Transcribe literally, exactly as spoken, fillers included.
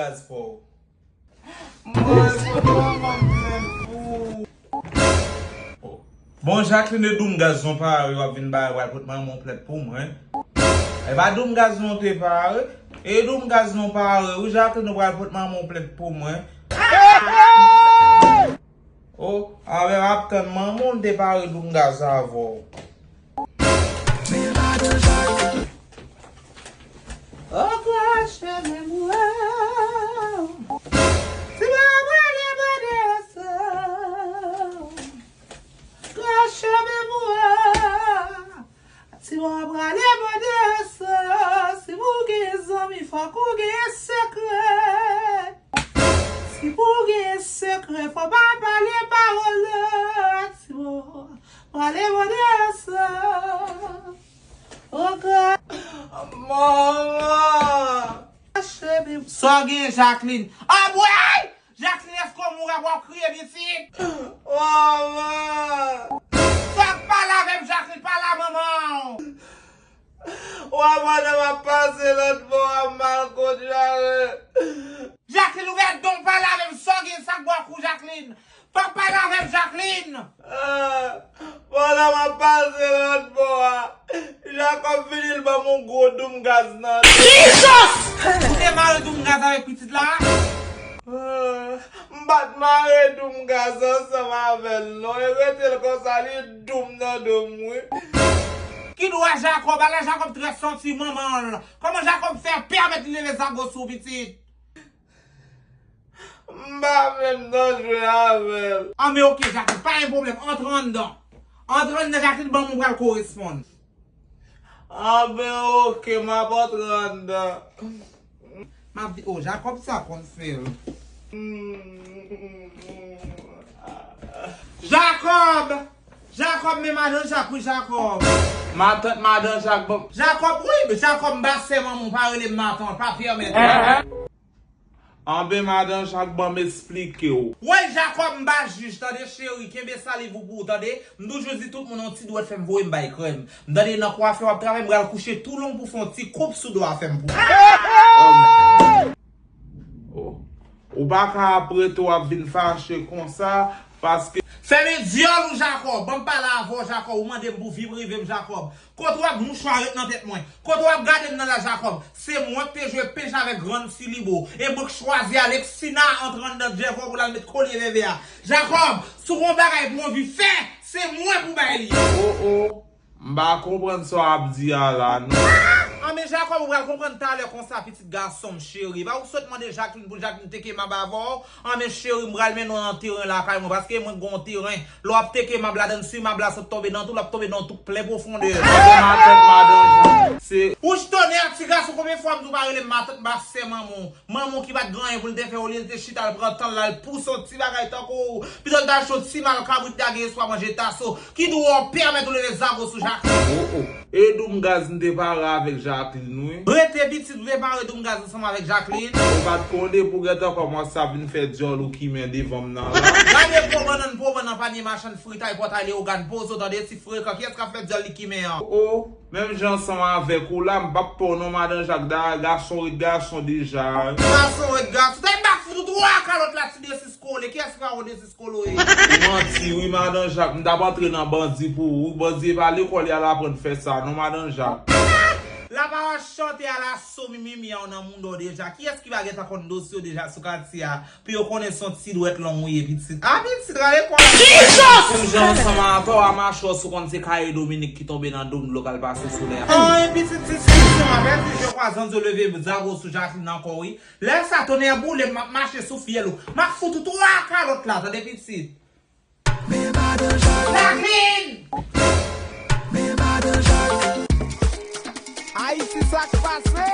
gaz fò. Mwen, manman m fè fou. Bon, Jacqueline, e doum gaz non pare w ap vin bay, w al pot manman w plent pou mwen. E pa doum gaz non te pare. E doum gaz non pare. Wi, Jacqueline, w al pot manman w plent pou mwen. Oh, avè m ap tann manman w te pare doum gaz avè w. Okò cheve m wè. Si mwen prale mande sa. Okò cheve m wè. Si mwen prale mande sa. Si pou gen zanmi, fòk ou gen sekrè. Si pou gen sekrè, fò pa pale pawòl la. Si pou prale mande sa. Oke. Manman! Sa w gen, Jacqueline? Anmwey! Jacqueline, èske w mouri, w ap kriye, pitit? Manman! Sa w ap pale avè m, Jacqueline? Pale a manman w! Wa, pandan m ap pase lòt bò a, m mal kontrare. Jacqueline, ouvè don, pale avè m, sa w gen, sa k bò kou, Jacqueline? Pa pale avè m, Jacqueline! Ah, pandan m ap pase lòt bò a, Jacob vini, l ban m yon gwo doum gaz nan. Jesus! Ou te mare doum gaz avèk pitit la? Ah, m pa t mare doum gaz ansanm avè l, non. E rete l konsa, li doum nan do m, wi. Ki dwa Jacob? Ala Jacob trè santi manman l. Kòman Jacob fè pèmèt li leve zago sou pitit? M pa menm nan jwe avè l. Anben, oke, Jacqueline, pa gen pwoblèm. Antre anndan. Antre anndan, Jacqueline, ban m, ou pral koresponn. Anben, oke, m ap antre anndan. M ap di, oh, Jacob sa konn fè l. Jacob! Jacob, men madan Jak, wi, Jacob. Matant madan Jak, bon. Jacob, wi, Jacob, m pa sè manman w, pa rele m matant, pa pèmèt. Anben, madan Jak, ban m esplike w. Woy, Jacob, m pa jij, tande, cheri, kenbe saliv ou pou ou, tande. M toujou di tout moun, yon ti dwèt fè m voye m bay krèm. M tande nan kwafè w ap travay, m pral kouche tou long pou fè yon ti koup sou do a fè m pou ou. Oh. Ou pa ka ap rete w ap vin fache konsa, paske. Fèmen dyòl ou, Jacob. Ban m pale avè w, Jacob. Ou mande m pou vi prive m, Jacob. Kote w ap mouchwa ret nan tèt mwen? Kote w ap gade m nan la, Jacob? Se mwen k te jwe pèch avèk grann Silibo. E mwen k chwazi Alexina antre anndan djèvò pou l al met kolye vèvè a. Jacob, si w gen yon bagay pou w anvi fè, se mwen pou bay li. Oh, oh. M pa konprann sa w ap di a la, non. Anben, Jacob, ou pral konprann talè konsa, pitit gason m cheri. Pa ou sot mande Jacqueline pou Jacqueline teke mab avè w. Anben, cheri, m pral mennen w nan teren lakay mwen, paske mwen gen yon teren. Lè w ap teke mab ladann, si mab la sot tonbe nan twou, l ap tonbe nan twou k plen pwofondè. Anben, matant madan Jak, se. Wouch tonè, ti gason, konbyen fwa m di w pa rele m matant, m pa sè manman w? Manman w ki pa t gen anyen pou l te fè, olye l te chita, l pran tan l, l al pouse yon ti bagay tankou w, pito l t al chon ti mal kabrit, lage espwa manje taso. Ki dwa w pèmèt ou leve zago sou Jacqueline? Oh, oh. E doum gaz m te pare avèk Jacqueline, wi. Rete pitit, ou te pare doum gaz ansanm avèk Jacqueline? Ou pa t konnen pou gentan kòmanse ap vin fè dyòl ou kimen devan m nan la. Gade po bannann, po bannann panye machann fritay pòtay Leyogàn, poze w tande ti frekan, kiyès k ap fè dyòl li kimen an? Oh, oh. Menm jan ansanm avèk ou la, m p ap pè w non, madan Jak, dayè gason ret gason deja. Gason ret gason. Tèt m ap fout ou twa kalòt la, ti desis kole. Kiyès ki pa wè desis kole w ye? Ou manti, wi, madan Jak. M t ap antre nan bandi pou ou. Bandi e pa lekòl y al aprann fè sa, non, madan Jak. Lapawòl chante alaso mimimi a w nan mouda w deja. Kiyès ki pa gentan konn dosye w deja sou katye a? Pou yo konnen se yon ti dwèt long ou ye, pitit. A, pitit, rale kò a. Jesus! Menm jan ansanm avè w a mache w, si w konn se Kaye Dominique ki tonbe nan do m dlo k al pase solèy a. Anyen, pitit, ti solution, m ap pèdi je kwa zanzo leve zago sou Jacqueline ankò, wi. Lè sa, tonnè boule m, m ap mache sou fyèl ou. M ap fout ou twa kalòt la, tande, pitit. Jacqueline! Ayiti, sa k pase?